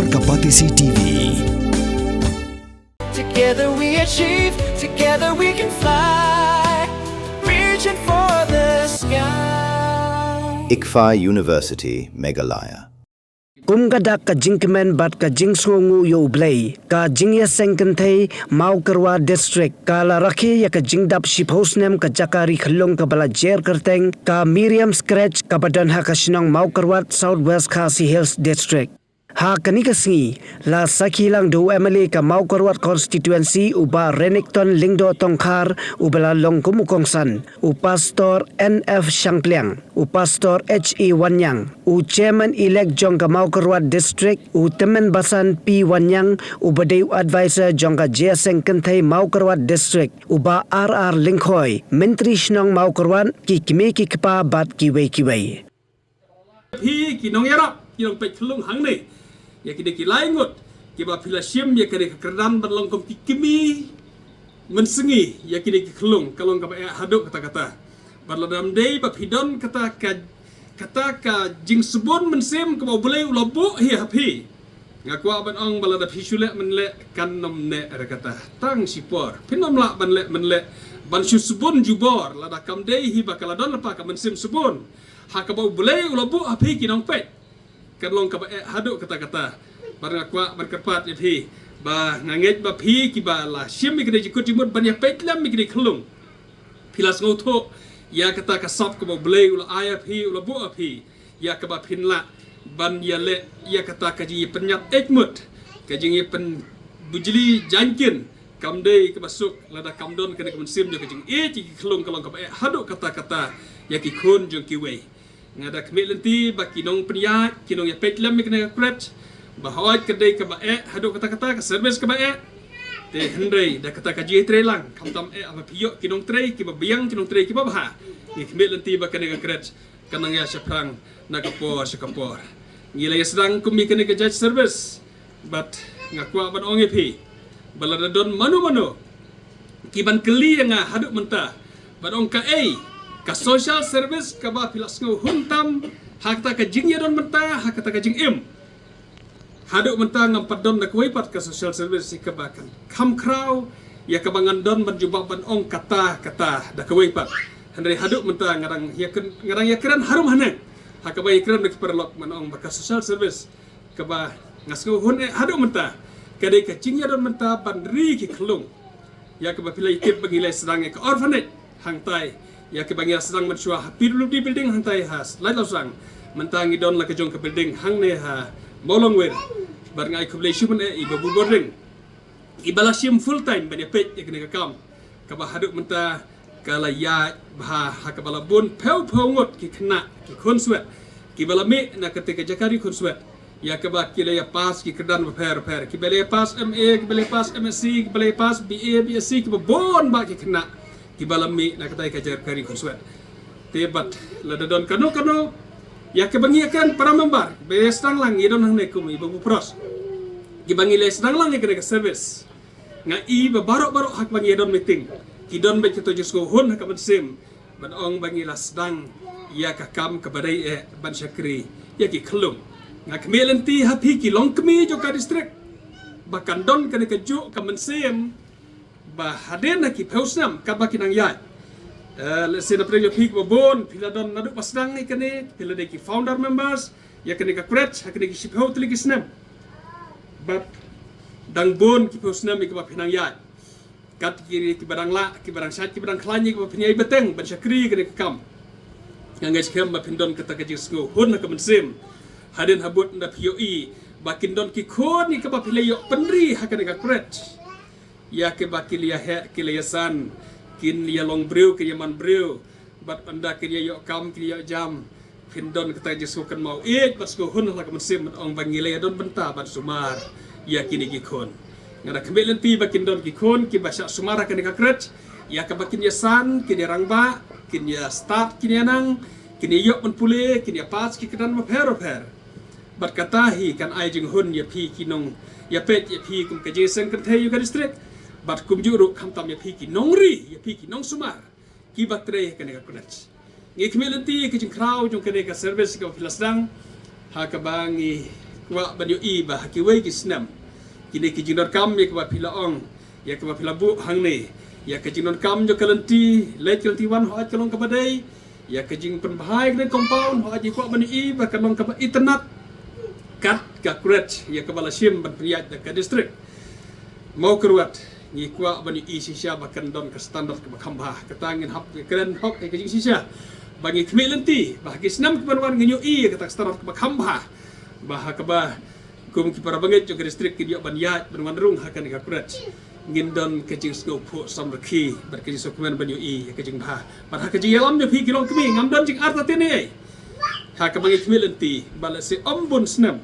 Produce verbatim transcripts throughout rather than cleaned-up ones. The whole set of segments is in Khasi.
Ka Batesi T V. Together we achieve, together we can fly. Reaching for the sky. ICFAI University, Meghalaya. Kum ka dak ka jingkmen bad ka jingsngewnguh ïa U Blei, ka Jingïaseng Kynthei Mawkyrwat District ka la rakhe ïa ka jingdap shiphew snem ka jaka ri khyllung kaba la jer kyrteng ka Miriam's Crèche kaba don ha ka shnong Mawkyrwat, South West Khasi Hills District. Ha kane ka sngi la sakhi lang da u M L A ka Mawkyrwat Constituency, u Bah Renikton Lyngdoh Tongkhar, uba la long kum u kongsan, u Pastor N F Shangpliang, u Pastor H E Wanniang, u Chairman Elect jong ka Mawkyrwat District, u Tymmen Basan P Wanniang, uba dei u Advisor jong ka Jingïaseng Kynthei Mawkyrwat District, u Bah R R Lyngkhoi, Myntri Shnong Mawkyrwat, ki kmie ki kpa bad kiwei kiwei. Phi ki nongïarap, ki nongpeit khyllung hangne, ïa kine ki lai ngut kiba phi la shim ïa kane ka kyrdan ban long kum ki kmie mynsngi ïa kine ki khyllung, ka long kaba eh haduh katta katta. Bad lada ym dei ba phi don kata ka, kata ka jingsbun mynsiem kaba U Blei u la buh hi ha phi, nga kwah ban ong ba lada phi shu leh mynleh kan ym neh re kata. Tang shipor phin ym lah ban leh mynleh ban shu sbun jubor lada kam dei hi ba ka la don lypa ka mynsiem sbun ha kaba U Blei u la buh ha phi ki nongpeit. Kan long kaba eh haduh katta katta. Bad nga kwah ban kyrpad ïa phi ba nga ngeit ba phi kiba la shim ïa kine ki jingkut jingmut ban ïa peit lem ïa kine ki khyllung, phi la sngewthuh ïa kata ka sap kaba U Blei u la ai ha phi, u la buh ha phi, ïa kaba phin lah ban ïaleh ïa kata ka jingïapynïap eit mut, ka jingïapynbujli jaiñkien. Kam dei kaba suk lada kam don kane ka mynsiem jong ka jingïeit ïa ki khyllung, ka long kaba eh haduh katta katta ïa ki khun jong kiwei. Nga da khmih lynti ba ki nongpynïaid, ki nongïapeit lem ïa kane ka crèche, ba hooid ka dei kaba eh haduh katta katta, ka service kaba eh. Te hynrei da kata ka jingïatreilang, khamtam eh haba phi ïoh ki nongtrei kiba biang, ki nongtrei kiba bha, ngi khmih lynti ba kane ka crèche kan nang ïa shaphrang na ka por sha ka por. Ngi la ïa sdang kum ïa kane ka jait service. Bad nga kwah ban ong ïa phi ba lada don mano mano ki ban kylli ïa nga haduh mynta ban ong kaei ka social service kaba phi la sngewhun tam ha kata ka jingïadon mynta, ha kata ka jingim, haduh mynta ngam pat don da kawei pat ka social service ïa kaba kan kham khraw ïa kaba ngan don ban jubab ban ong kata kata da kawei pat. Hynrei haduh mynta nga dang ïa kren, nga dang ïa kren harum haneng ha kaba ïa kren da ki paralok ban ong ba ka social service kaba nga sngewhun eh haduh mynta ka dei ka jingïadon mynta ban ri ki khyllung. Ïa kaba phi la ïatip ba ngi la sdang ïa ka orphanage hangtai, ïa kaba ngi la sdang mynshuwa ha P W D building hangtai ha Laitlawsang. Mynta ngi don la ka jong ka building hangne ha Mawlongwir. Bad nga ai khublei shibun eh i Babu Bording, iba la shim full time ban ïapeit ïa kane ka kam, kaba haduh mynta ka la ïaid bha ha kaba la bun phew phew ngut ki khynnah ki khunswet kiba la mih na kata ka jaka ri khunswet, ïa kaba ki la ïa pass ki kyrdan bapher bapher, kiba la ïa pass M A, kiba la ïa pass M Sc, kiba la ïa pass B A, B Sc, kiba bun bah ki khynnah kiba la mih na kata ka jaka ri khunswet. Te bad lada don kano kano ïa kaba ngi ïa kren para member, ba ïa sdang lang, ïa don hangne kum i Babu Pros, kiba ngi la sdang lang ïa kane ka service. Nga i ba baroh baroh ha kaba ngi ïa don meeting ki don bad kito jingsngewhun ha ka mynsiem ban ong ba ngi la sdang ïa ka kam kaba dei eh ban shakri ïa ki khyllung. Nga khmih lynti ha phi ki longkmie jong ka district ba kan don kane ka juh ka mynsiem ba hadien ha ki phew snem kaba ki nang ïaid. Eh, lehse na pdeng jong phi kiba bun phi la don naduh ba sdang ïa kane, phi la dei ki founder members ïa kane ka crèche ha kine ki shiphew tylli ki snem. Bad dang bun ki phew snem ïa kaba phi nang ïaid. Kat kine kiba dang lah, kiba dang shait, kiba dang khlaiñ ïa kaba phin ïai bteng ban shakri ïa kane ka kam. Nga ngeit skhem ba phin don kata ka jingsngewhun ha ka mynsiem hadien habud ynda phi ïohi ba kin don ki khun ïa kaba phi la ïoh pynri ha kane ka crèche, ïa kiba ki la ïa heh ki la ïa san, kin ïa long briew, kin ïa man briew. Bad ynda kin ïa ïoh kam, kin ïa ïoh jam, phin don kata ka jingsngewkynmaw ïeit bad sngewhun ha la ka mynsiem ban ong ba ngi la ïa don bynta ban sumar ïa kine ki khun. Nga da khmih lynti ba kin don ki khun kiba shah sumar ha kane ka crèche, ïa kaba kin ïa san, kin ïa rangbah, kin ïa stad, kin ïa nang, kin ïa ïoh ban pule, kin ïa pass ki kyrdan bapher bapher. Bad kata hi kan ai jinghun ïa phi ki nongïapeit, ïa phi kum ka Jingïaseng Kynthei jong ka district, bad kumjuh ruh khamtam ïa phi ki nongri, ïa phi ki nongsumar kiba trei ha kane ka crèche. Ngi khmih lynti ïa ka jingkhraw jong kane ka service kaba phi la sdang, ha kaba ngi Kwah ban ïohi ba ha kiwei ki snem, kine ki jingdonkam ïa kaba phi la ong, ïa kaba phi la buh hangne, ïa ka jingdonkam jong ka lynti leit ka lynti wan, hooid ka long kaba dei, ïa ka jingpynbha ïa ka compound, hooid ngi kwah ban ïohi ba ka long kaba itynnad kat ka creche ïa kaba la shim ban pynïaid da ka district. Mawkyrwat, ngi kwah ban ïohi shisha ba kan don ka standard kaba kham bha. Kata ngin hap kren hok ïa ka jingshisha ba ngi khmih lynti ba ha ki snem kiban wan ngin ïohi ïa kata ka standard kaba kham bha, ba ha kaba kum ki para bangeit jong ka district kin ïoh ban ïaid ban wan rung ha kane ka creche. Ngin don ka jingsngewphuh samrkhie bad ka jingsngewkmen ban ïohi ïa ka jingbha. Bad ha ka jingïalam jong phi ki longkmie, ngam don jingartatien ei ei ha kaba ngi khmih lynti ba lehse ym bun snem,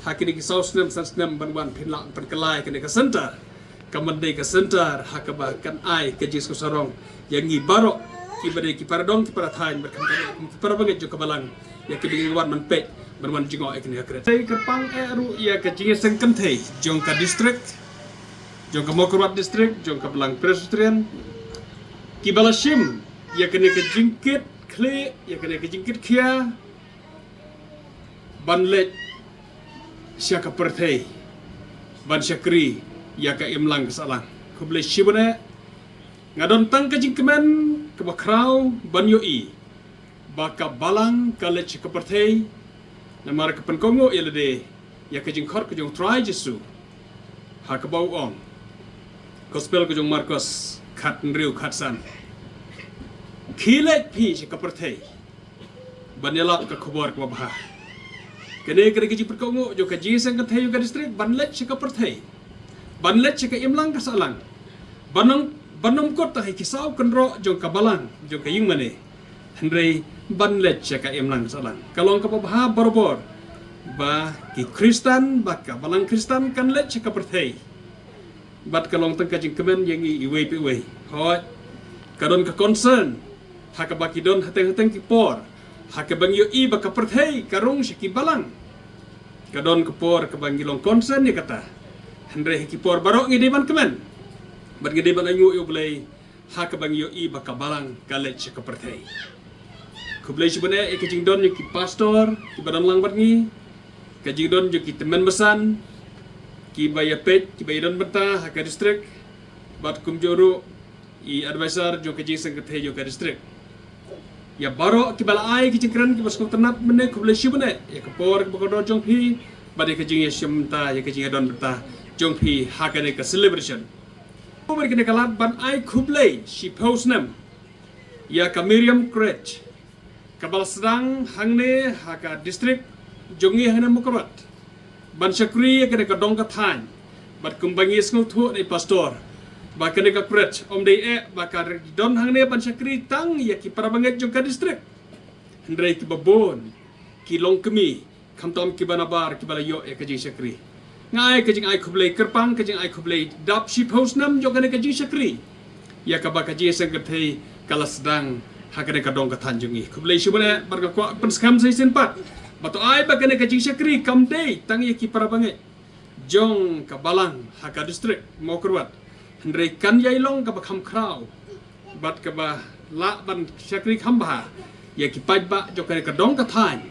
ha kine ki saw snem san snem ban wan, phin lah pynkylla ïa kane ka center. Kam ban dei ka center ha kaba kan ai ka jingsngewsarong ïa ngi baroh, kiba dei ki para dong ki para thaiñ bad khamtam ki para bangeit jong ka balang, ïa kiba ngi wan ban peit ban wan jngoh ïa kane ka creche. Dei kyrpang eh ruh ïa ka jingïaseng kynthei jong ka district, jong ka Mawkyrwat district, jong ka Balang Presbyterian, kiba la shim ïa kane ka jingkit khlieh, ïa kane ka jingkit khia ban leit sha ka pyrthei ban shakri ïa ka imlang ka sahlang. Khublei shibun eh. Nga don tang ka jingkmen kaba khraw ban ïohi ba ka balang ka leit sha ka pyrthei, namar ka pynkohnguh ïa lade ïa ka jingkhot ka jong u Trai Jisu ha kaba u ong, Gospel ka jong u Markos khathynriew khatsan, khie leit phi sha ka pyrthei ban ïalap ka khubor kaba bha. Kane ka dei ka jingpynkohnguh jong ka jingïaseng kynthei jong ka district ban leit sha ka pyrthei, ban leit sha ka imlang ka sahlang, ban ym, ban ym kut tang ha ki saw kynroh jong ka balang jong ka ïingmane, hynrei ban leit sha ka imlang ka sahlang. Ka long kaba bha barabor ba ki Khristan, ba ka balang Khristan kan leit sha ka pyrthei. Bad ka long tang ka jingkmen ïa ngi iwei pa iwei. Hooid, ka don ka concern ha kaba ki don hateng hateng ki por ha kaba ngi ïohi ba ka pyrthei ka rung sha ki balang. Ka don ka por kaba ngi long concern ïa kata. Hynrei ha ki por baroh ngi dei ban kmen bad ngi dei ban ainguh ïa U Blei ha kaba ngi ïohi ba ka balang ka leit sha ka pyrthei. Khublei shibun eh ïa ka jingdon ïa ki pastor kiba don lang bad ngi, ka jingdon jong ki tymmen basan kiba ïa peit, kiba ïa don bynta ha ka district, bad kumjuh ruh i advisor jong ka jingïaseng kynthei jong ka district. Ïa baroh kiba la ai ki jingkren kiba sngewtynnat mynne, khublei shibun eh ïa ka por kaba kordor jong phi bad ïa ka jingïashim bynta, ïa ka jingïadon bynta jong phi ha kane ka celebration. Kumne kane ka lad ban ai khublei shiphew snem ïa ka Miriam Creche kaba la sdang hangne ha ka district jong ngi hangne Mawkyrwat, ban shakri ïa kane ka dong ka thaiñ. Bad kumba ngi sngewthuh na i pastor ba kane ka creche ym dei eh ba ka don hangne ban shakri tang ïa ki para bangeit jong ka district, hynrei kiba bun ki longkmie, khamtam kiba nabar kiba la ïoh ïa ka jingshakri. Nga ai ka jingai khublei kyrpang, ka jingai khublei dap shiphew snem jong kane ka jingshakri ïa kaba ka jingïaseng kynthei ka la sdang ha kane ka dong ka thaiñ jong ngi. Khublei shibun eh, bad nga kwah pynskhem sa shisien pat ba to ai ba kane ka jingshakri kam dei tang ïa ki para bangeit jong ka balang ha ka district Mawkyrwat, hynrei kan ïai long kaba kham khraw bad kaba lah ban shakri kham bha ïa ki paidbah jong kane ka dong ka thaiñ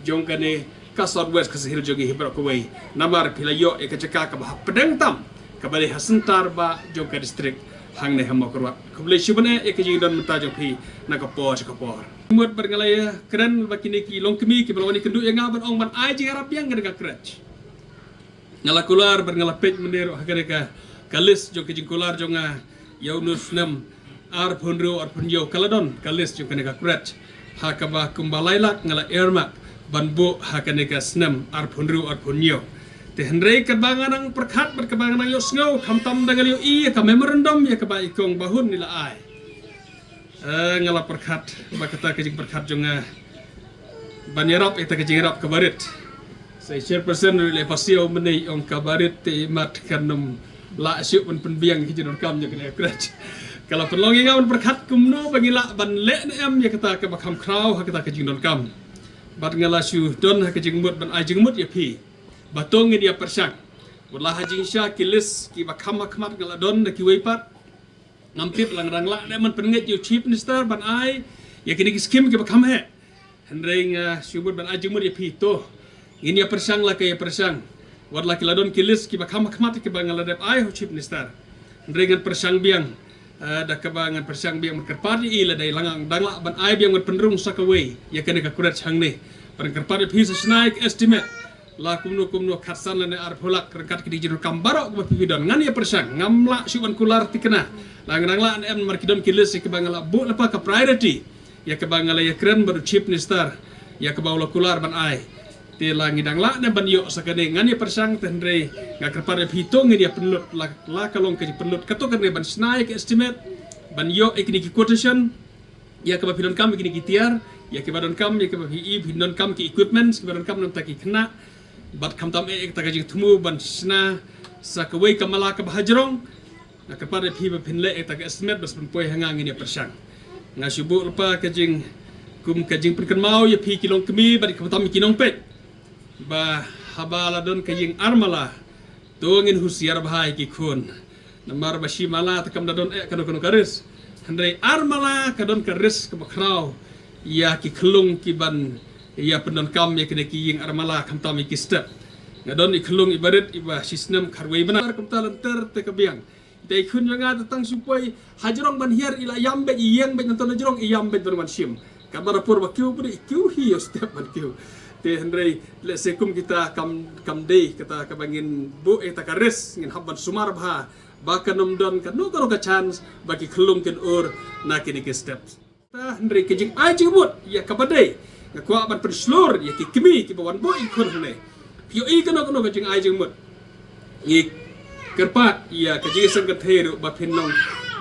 jong kane ka South West Khasi Hills jong ngi hi baroh kawei. Namar phi la ïoh ïa ka jaka kaba hapdeng tam, kaba dei ha center bah jong ka district hangne ha Mawkyrwat. Khublei shibun eh ïa ka jingdon mynta jong phi na ka por sha ka por. Mut bad nga la ïakren ba kine ki longkmie kiba la wan ïakynduh ïa nga ban ong ban ai jingïarap biang kane ka creche. Nga la kular bad nga la peit mynne ruh ha kane ka, ka list jong ka jingkular jong nga ïa une u snem arphew hynriew arphew hynñiew, ka la don ka list jong kane ka creche ha kaba kumba lai lak nga la earmark ban buh ha kane ka snem arphew hynriew arphew hynñiew. Te hynrei kaba nga nang pyrkhat bad kaba nga nang ïohsngew, khamtam da nga la ïohi ïa ka memorandum ïa kaba i kong Bahun i la ai. Eh, nga la pyrkhat ba kata ka jingpyrkhat jong nga ban ïarap ïa kata ka jingïarap kaba rit. Sa i chairperson ruh i la pasiaw mynne, i ong kaba rit te i mat kan ym lah shuh ban pynbiang ïa ka jingdonkam jong kane ka creche. Ka la pynlong ïa nga ban pyrkhat kumno ba ngi lah ban leh ne em ïa kata kaba kham khraw ha kata ka jingdonkam. Bad nga la shu don ha ka jingmut ban ai jingmut ïa phi ba to ngin ïa pyrshang. Wat la ha jingshisha ki list kiba kham ha khmat nga la don da kiwei pat. Ngam tip lada nga dang lah ne em ban pynngeit ïa u Chief Minister ban ai ïa kine ki skim kiba kham heh. Hynrei nga shu mut ban ai jingmut ïa phi, to Ngin ïa pyrshang la ka ïa pyrshang. Wat la ki la don ki list kiba kham khmat kiba nga la dep ai ha u Chief Minister. Hynrei ngan pyrshang biang. Eh, da kaba ngan pyrshang biang, kyrpad ïa i lada i la nang dang lah ban ai biang, ngan pynrung sa kawei ïa kane ka kret hangne. Ban kyrpad ïa phi sa shna ïa ka estimate. La kumno kumno, khatsan lane arphew lak, ryngkat ki dei jingdonkam baroh kaba phi don. Ngan ïa pyrshang, ngam lah shuh ban kular thikna. La nga dang lah ne em, namar ki don ki list ïa kaba nga la buh lypa ka priority. Ïa kaba nga la ïakren bad u Chief Minister ïa kaba u la kular ban ai. Te la ngi dang lah ne ban ïoh sa kane, ngan ïa pyrshang, te hynrei nga kyrpad ïa phi to ngin ïa pynlut, la, la ka long ka jingpynlut kato kane, ban shna ïa ka estimate, ban ïoh ïa kine ki quotation ïa kaba phi donkam ïa kine ki tiar, ïa kiba donkam, ïa kiba phi i, phi donkam ki equipments, kiba donkam namar ki khynnah, bad khamtam eh ïa kata ka jingthmu ban shna sa kawei ka mala kaba hajrong. Nga kyrpad ïa phi ba phin leh ïa kata ka estimate, ba sa pynpoi ha nga, ngin ïa pyrshang. Nga shu buh lypa ka jing, kum ka jingpynkynmaw ïa phi ki longkmie bad khamtam ki nongpeit, ba haba la don ka ïing armala, to ngin husiar bha ïa ki khun. Namar ba shi mala te kam da don eh kano kano ka risk. Hynrei armala ka don ka risk kaba khraw ïa ki khyllung kiban ïa pyndonkam ïa kine ki ïing armala, khamtam ïa ki step. Nga don i khyllung iba rit iba shi snem khatwei bnai. Kumta lynter te ka biang. Te i khun jong nga te tang shu poi hajrong ban hiar, i la ïam beit, i ïeng beit, nangta hajrong i ïam beit ban wan shim. Katba da por ba kiew phi, i kiew hi ïa u step ban kiew. Te hynrei lehse kum kita kam, kam dei kata kaba ngin buh ïa kata ka risk, ngin hap ban sumar bha ba kan ym don kano kano ka chance ba ki khyllung kin ur na kine ki steps. Ta hynrei ka jingai jingmut ïa kaba dei, nga kwah ban pynshlur ïa ki kmie kiba wan buh ïa ki khun hangne. Phi ïohi kano kano ka jingai jingmut, ngi kyrpad ïa ka jingsngewthuh ruh ba phin long,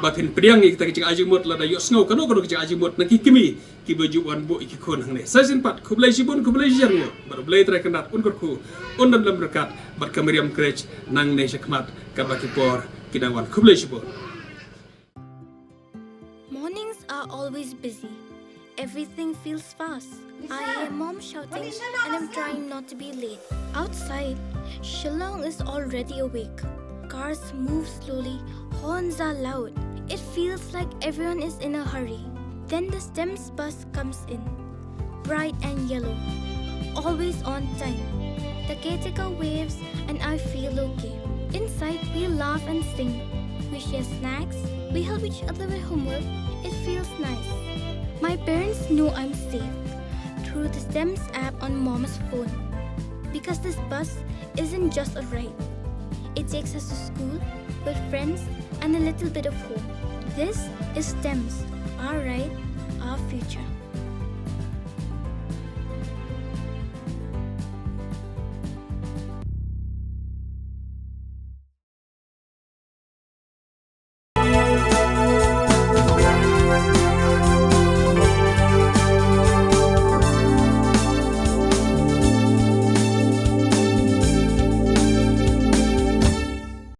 ba phin pdiang ïa kita ka jingai jingmut lada ïohsngew kano kano ka jingai jingmut na ki kmie kiba ju wan buh ïa ki khun hangne. Sa shisien pat khublei shibun, khublei shihajar nguh, bad U Blei Trai Kynrad un kyrkhu, un don lem ryngkat bad ka Mariam College nangne shakhmat katba ki por ki dang wan. Khublei shibun. Mornings are always busy. Everything feels fast. I hear mom shouting and I'm trying not to be late. Outside, Shillong is already awake. Cars move slowly, horns are loud. It feels like everyone is in a hurry. Then the STEMS bus comes in. Bright and yellow. Always on time. The caretaker waves and I feel okay. Inside, we laugh and sing. We share snacks. We help each other with homework. It feels nice. My parents know I'm safe through the STEMS app on mom's phone. Because this bus isn't just a ride, it takes us to school, with friends, and a little bit of hope. This is STEMS, our ride, our future.